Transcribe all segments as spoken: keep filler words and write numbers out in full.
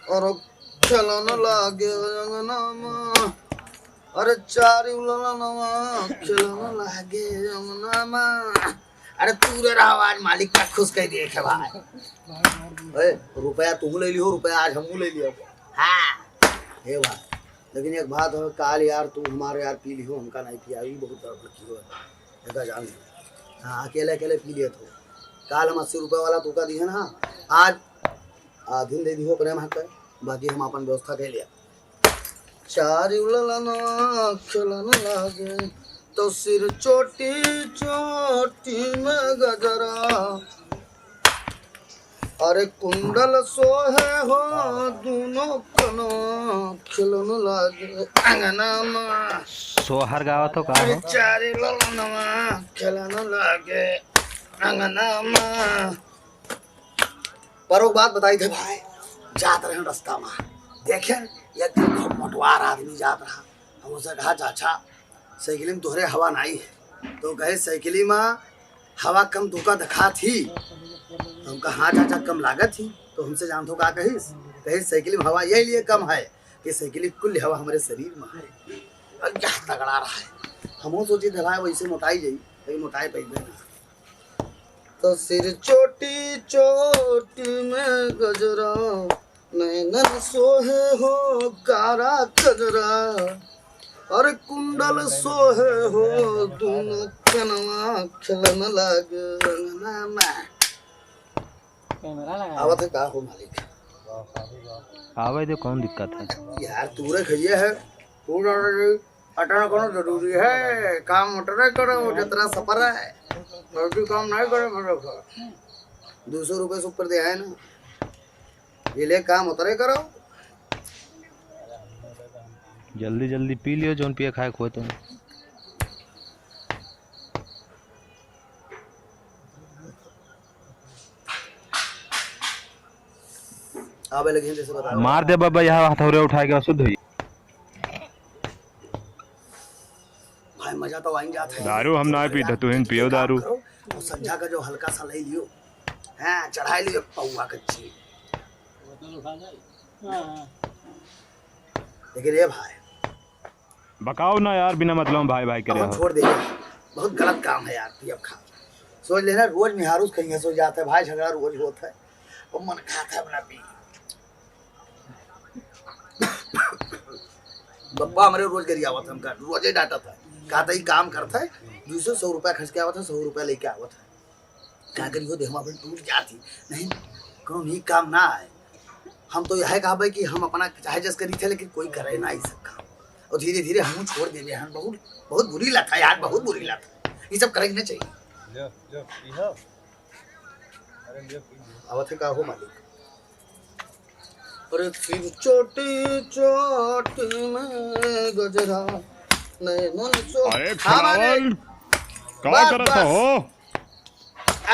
और खेलन लागे अंगना मा, अरे चारी उलनवा खेलन लागे अंगना मा। अरे तू रे रहा, आज मालिक का खुश कइ दिए खे भाई। ए, रुपया तू ले लियो, रुपया आज हमहू ले लियो। हाँ, हे भाई, लेकिन एक बात हो, काल यार तू हमारे यार पी लियो, हमका नहीं पियाई, बहुत गड़बड़ की हो, एका जान ले। हाँ, अकेले अकेले पी लेत हो। काल हम अस्सी रुपया वाला तोका दिहन, हाँ, आज आधीन दे दिहो अपने माँ के, बाकी हम अपन व्यवस्था कर लिया। चारी उललना खेलन लागे, तो सिर चोटी चोटी में गजरा, अरे कुंडल सोहे हो दोनों कनवा खेलन लागे अंगना मा। सोहर गावत हो का अरे हो? चारी ललनवा खेलन लागे अंगना मा। पर वो बात बताई थे भाई, जात रहे रस्ता मा, देखे एक दिन खूब मोटवार आदमी जात रहा। हम उसे कहा, "चाचा, साइकिल में तोहरे हवा नाई है।" तो कहे, "साइकिल मा हवा कम तोका दिखात ही।" तो हम कहा, "हाँ चाचा, कम लागत ही।" तो हमसे जानत हो का कहिस? कहिस, "साइकिल में हवा यही लिए कम है कि साइकिल कुल हवा हमारे शरीर में है।" और क्या तगड़ा रहा है। हमहू सोची थे भाई वैसे मोटाई जाई, लेकिन मोटाई पैबे ना। तो सिर चोटी चोटी में गजरा, नैनन सोहे हो कारा कजरा, अरे कुंडल सोहे हो दोनों कनवा खेलन लागे अंगना मा। कैमरा लगा आवत है का हो मालिक? आवे दे, कौन दिक्कत है? यार तू रे खइए है, तू रे अटना कोनो जरूरी है, काम उतरे करो, जतरा सफर है, गलती काम नहीं करे, भरोसा। दो सौ रुपये से ऊपर दे आए ना, ये ले काम उतरे करो। जल्दी जल्दी पी लियो, जौन पिए खाए खोए तो। आवे लगे जैसे बता। मार दे बाबा, यहाँ हथौरे उठाए के अशुद्ध हुई। भाई, मजा तो आइन जात है। दारू हम ना पीते, तुहिन पियो दारू। करो, और संझा का जो हल्का सा ले लियो, हाँ, चढ़ाई लियो पौवा कच्ची। लेकिन ये भाई, बकाओ ना यार, बिना मतलब भाई भाई करे अपन हो। छोड़ दे, बहुत गलत काम है यार, पियब खा। सोच लेना, रोज मेहरारू से कहीं सो जाता है भाई, झगड़ा रोज होता है, और मन खाता है अपना पी। बप्पा हमरे रोज गरियावत हमका, रोजे डांटत है, कहता, "ई काम करता है, दो सौ, सौ रुपया खर्च के आवत है, सौ रुपया लेके आवत है।" का करी हो, देहवा पर टूट जात ही। नहीं, कोनो नीक काम ना आए। हम तो यह कहबे कि हम अपना चाहे जस करी थे, लेकिन कोई करे ना ई सब काम। और धीरे धीरे हम छोड़ देबे हन। बहुत, बहुत बुरी लत है यार, बहुत बुरी लत है। ई सब करे के ना चाहिए। ले, ले, पीहा। अरे ले, पी ले। आवत है का हो मालिक? अरे सिर चोटी चोटी में गजरा, नैनन सो-, अरे हाँ, मालिक। खिलावन, का बस, करत बस। हो?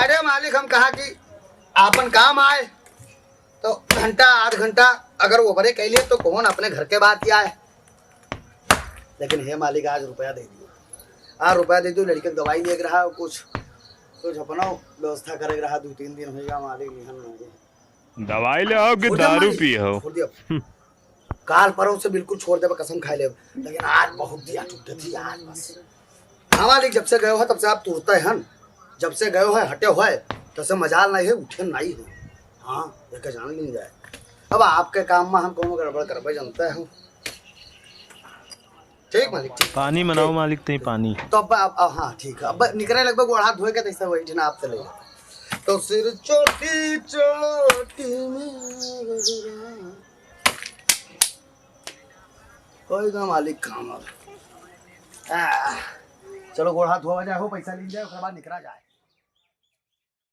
अरे मालिक, हम कहा कि आपन काम आए, तो घंटा, आध घंटा अगर वो बरे कह लिए, तो कौन अपने घर के बात ही आए। लेकिन हे मालिक, आज रुपया दे दियो, आज रुपया दे दियो, लड़के के दवाई लेके रहा, कुछ, कुछ अपना व्यवस्था करे के रहा, दो तीन दिन हो गया मालिक, निहन नहीं। दवाई ले आओ कि छोड़ दे दारू मालिक, पिए हो? छोड़ दिया। हम्म। काल परसों से बिल्कुल छोड़ देबे, कसम खाए लेब, लेकिन आज बहुत दिया टूटे थी आज बस। हाँ मालिक, जब से गयो है तब से आप तुरते हैं, जब से गयो है हटे हुए, तब से मजाल नहीं है, उठे नहीं है। हाँ, एक जान मिल जाए। अब आपके काम में हम कोनो गड़बड़ करबे जानते हैं। ठीक मालिक, ठीक। पानी मनाओ ठीक। मालिक, तई पानी। तो अब, अब, अब, हाँ, ठीक है। अब निकरे लगभग गोड़ हाथ धोए के, तैसे वही जना आप चले जाओ। तो सिर चोटी चोटी में गजरा। कोई का मालिक काम अब। आ, चलो गोड़ हाथ धोवा जाए हो, पैसा लीन जाए, ओकर बाद निकरा जाए।